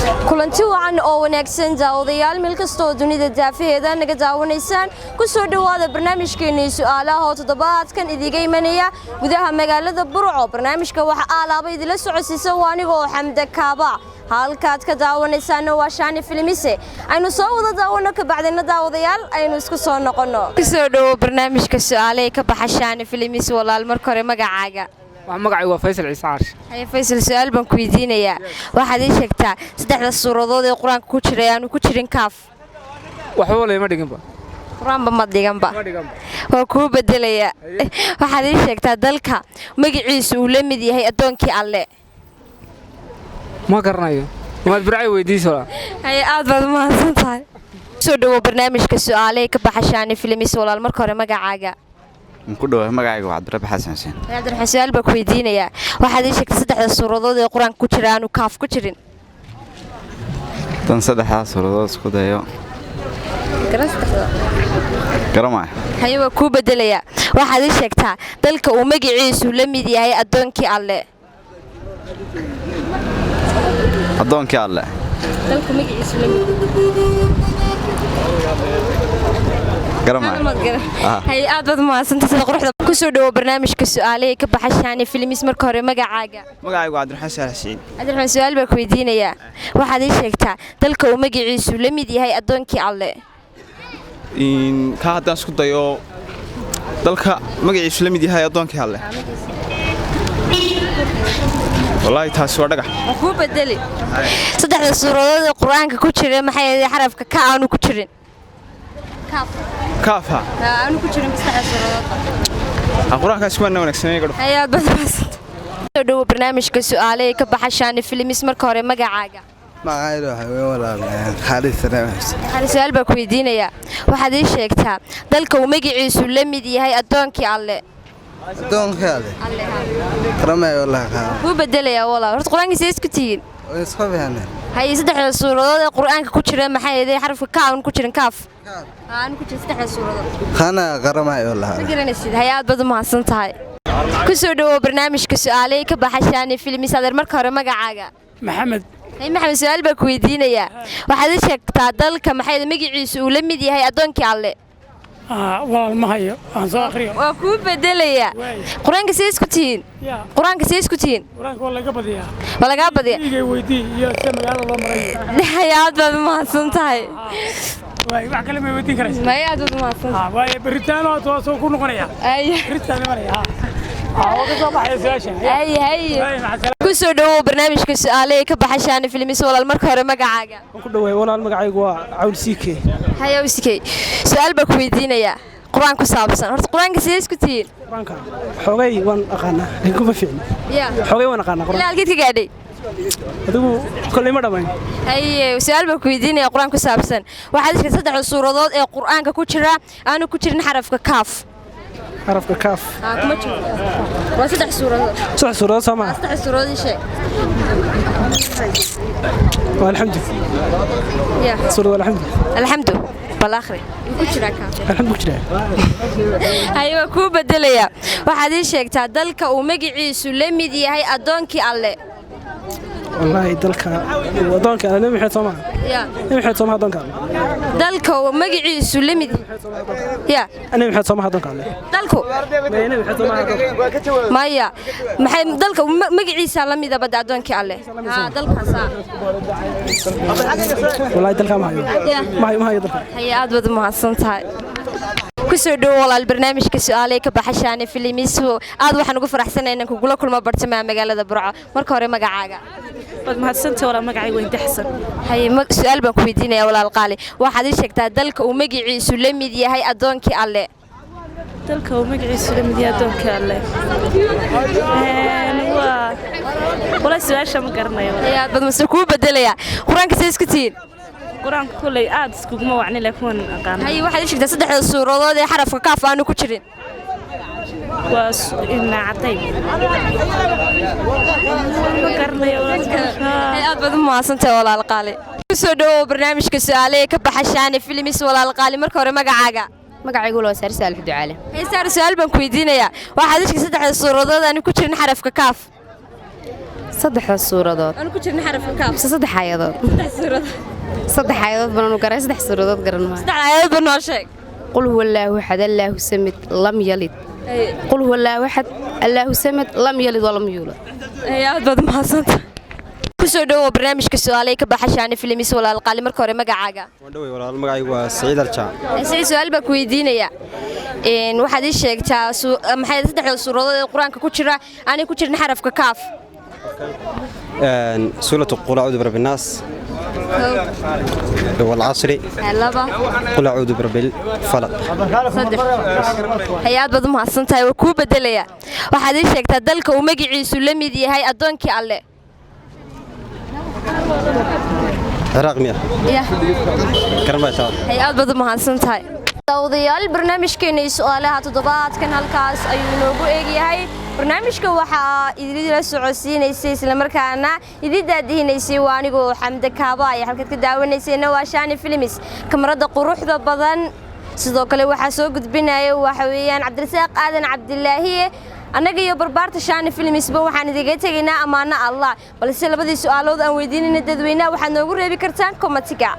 Kulanti wacan oo wanaagsan, daawadayaal, meel kasta oo dunida daafaheeda naga daawanaysaan, ku soo dhowaada barnaamijkeennii su'aalaha oo toddobaadkan idiga imanaya gudaha magaalada Burco. Barnaamijka waxa aalaaba idila socodsiisa waa aniga oo Xamde Kaaba, halkaad ka daawanaysaana waa Shaani Films. Aynu soo wada daawano, kabacdina, daawadayaal, aynu isku soo noqonno. Kusoo dhowo barnaamijka su'aalaha ka baxa Shaani Films. Walaal, marka hore magacaaga? Magacay waa Faysal Ciise Caarshe. Haye Faysal, su-aal baan ku weydiinayaa. Waxaad ii sheegtaa saddexda suuradood ee Qur-aanka ku jira ee aanu ku jirin kaaf. Waxba layma dhiginba. Qur-aanba ma dhiganba? Waa kuu bedelayaa. Waxaad ii sheegtaa dalka magaciisu uu la mid yahay addoonkii Alle. Ma garanayo, maad Burcay weydiiso. Haye, aad baad u mahadsan tahay. Soo dhowo barnaamijka su'aalaha ka baxa Shaani Films. Walaal, marka hore magacaaga? Ku dhawahay, magacayga waa Cabdirabi Xasan Xuseen. Cabdiraxmaan, su-aal baan ku weydiinayaa. Waxaad ii sheegtay saddexda suuradood ee Qur-aanka ku jira aanu kaaf ku jirin. Dan saddexdaa suuradood isku dayo, garamaayo. Haye, waa kuu bedelayaa. Waxaad ii sheegtaa dalka uu magaciisu la mid yahay addoonkii Alle. Addoonkii Alle? Dalku magaciisu la mid. Garamaayo. Haye, aad baad umahadsantay sida quruxda. Ku soo dhowo barnaamijka su'aalaha ka baxa Shaani Films. Marka hore magacaaga? Magacaygu Cabdiraxmaan Saalax Siciid. Cabdiraxmaan, su-aal baan ku weydiinayaa. Waxaad ii sheegtaa dalka uu magaciisu la mid yahay addoonkii Alle. Kaa haddaan isku dayo, dalka magaciisu la mid yahay addoonkii Alle, wallaahi taasi waa dhagax. Waa kuu bedeli. Saddexda suuradood ee Qur-aanka ku jira, maxay ahayd, xarafka ka aanu ku jirin? Kaafa? Aanu ku jirin saddexda suuradood. Qur-aankaasi waa na wanaagsanay gadho. Haye, aad baad umahadsantay. Soo dhowo barnaamijka su'aalaha ka baxa Shaani Films. Marka hore magacaaga? Magacayda waxaa weeye, walaal, Khaalid Sareem Xuseen. Waxaan su-aal baa ku weydiinayaa. Waxaad ii sheegtaa dalka uu magaciisu la mid yahay addoonkii Alle. Addoonkii Alle? Qaramay wallahi qaar. Kuu bedelayaa, walaal. Horta Qur-aankiisa isku tihiin? Way isku fiicnay. Haye, saddexda suuradood ee Qur-aanka ku jira, maxay ahayd, xarafka ka aan ku jirin, kaaf aan ku jirin, saddexda suuradood? Khana qaramay wallahi. Ma garanaysid? Haye, aad baad u mahadsan tahay. Ku soo dhawow barnaamijka su'aalaha ka baxa Shaani Films. Adeer, marka hore magacaaga? Maxamed. Haye Maxamed, su-aal baa ku weydiinayaa. Waxaad ii sheegtaa dalka, maxay, magaciisu uu la mid yahay addoonkii Alle. Walaal, ma hayo, aan soo akhriyo. Waa kuu bedelayaa. Qur-aanka see isku tihiin? Qur-aanka see isku tihiin? Qur-aanka waa laga badiyaa. Waa lagaa badiya. Igay weydii iyo sida magaalada loo maray. Haye, aad baad u mahadsan tahay. Waay, wax kale may weydiin karaysa? Maya, aad baad u mahadsan tahay. Waay, beritaano waa soo ku noqonaya. Haye. Beritaan imanaya. Waa ka soo baxaya su-aasha. Haye, haye. Ku soo dhawow barnaamijka su'aalaha ka baxa Shaani Films. Walaal, marka hore magacaaga? Waan ku dhawahay, walaal. Magacaygu waa Cawl Siike. Haye Awsikey, su-aal baa ku weydiinayaa Qur-aan ku saabsan. Horta Qur-aanka sidee isku tihiin? Qur-aanka xoogay waan aqaanaa, laakiin kuma fiicni. Xoogay waan aqaanaa. Ilaa Qur-aanka. Halkeed ka gaadhay? Adigu kolley ma dhammayn. Haye, su-aal baa ku weydiinaya Qur-aan ku saabsan. Waxaad sheegtay saddexda suuradood ee Qur-aanka ku jira aanu ku jirin xarafka kaaf. Xarafka kaaf? Kuma jiro. Waa saddex suuradood. Saddex suuradood soo maaha? Saddex suuradood ii sheeg. Waa Alxamdu. Suurad Alxamdu. Alxamdu, bal akhri, ku jiraa kaaf? Alxamdu ku jiraa. Haye, waa kuu bedelayaa. Waxaad ii sheegtaa dalka uu magaciisu la mid yahay addoonkii Alle. Wallaahi dalka addoonka Alle, Nabi Maxamed soo maaha? Nabi Maxamed soo maaha addoonka Alle? Dalka uu magaciisu la mid ya. Nabi Maxamed soo maaha addoonka Alle? Dalku? Nabi Maxamed soo maaha addoonka? Maya, maxay dalka magaciisa la mida badda addoonkii Alle, haa, dalkaas. Wallaahi dalka ma hayo. Ma hayo, ma hayo dalka. Haye, aad baad u mahadsan tahay. Ku soo dhowo, walaal, barnaamijka su'aalaha ka baxa Shaani Films. Aad waxaan ugu faraxsanahay inaan kugula kulmo bartamaha magaalada Burco. Marka hore magacaaga? Waad mahadsantahay, walaal. Magacaygu waa Inta Xasan. Haye, su-aal baan ku weydiinayaa, walaal qaali. Waxaad ii sheegtaa dalka uu magaciisu la mid yahay addoonkii Alle. Dalka uu magaciisu la mid yahay adoonka Alle, waa walaa su-aasha ma garanayo. Haye, aad baad mase kuu bedelayaa. Qur-aanka see isku tihiin? Qur-aanka kolley aad iskuguma wacni, laakiin waan aqaana. Haye, waxaad ii sheegtaa saddexda suuradood ee xarafka kaaf aanu ku jirin. Waa ina cadayn, ma garanayo. Haye, aad baad u mahadsantahay, walaal qaali. Ku soo dhowow barnaamijka su'aalaha ka baxa Shaani Films. Walaal qaali, marka hore magacaaga? Magacaygu waa Saar Saalax Ducaale. Haye Saar, su-aal baan ku weydiinayaa. Waxaad ii sheegtaa saddexda suuradood aanu ku jirin xarafka kaaf. Saddexda suuradood. Aan ku jirna xarafka kaaf. Mise saddex aayadood? Saddex suuradood. Saddex aayadood baan u garay, saddex suuradood garan maayo. Saddex aayadood ba noo sheeg. Qul huwa allaahu axad, allaahu samid, lam yalid. Qul huwa allaahu axad, allaahu samad, lam yalid walam yuulad. Aad baad mahadsantahay. Kusoo dhawow barnaamijka su'aalay ka baxa Shaani Films. Walaal qaali, marka hore magacaaga? Waan dhowey walaal, magacaygu waa Siciid Aljaac. Siciid, su'aal baa ku weydiinaya. Waxaad ii sheegtaa maxay saddexda suuradood ee Qur-aanka ku jira aanay ku jirin xarafka kaaf? Suuratu qul acuudu birabbi nnaas, walcasri, laba, qul acuudu birabbi lfalaq. Saddex. Hay, aad baad u mahadsan tahay. Waa kuu bedelaya. Waxaad ii sheegtaa dalka uu magaciisu la mid yahay addoonkii Alle. Ciraaq miya? Ya. Garan baa taa. Hay, aad baad u mahadsan tahay. Daawadayaal, barnaamijkeena iyo su'aalaha toddobaadkan halkaas ayuu inoogu eegyahay. Barnaamijka waxaa idinla socodsiinaysay islamarkaana idin daadihinaysay waa anigoo Xamde Kaaba ay. Halkaad ka daawanaysayna waa Shaani Films, kamarada quruxda badan. Sidoo kale waxaa soo gudbinaya waxa weeyaan Cabdirasaaq Aadan Cabdilaahiye. Annaga iyo barbaarta Shaani Filmsba waxaan idiga tegaynaa ammaano Allah, balse labadii su'aalood aan weydiinayna dadweynaha waxaad noogu reebi kartaan comment-iga.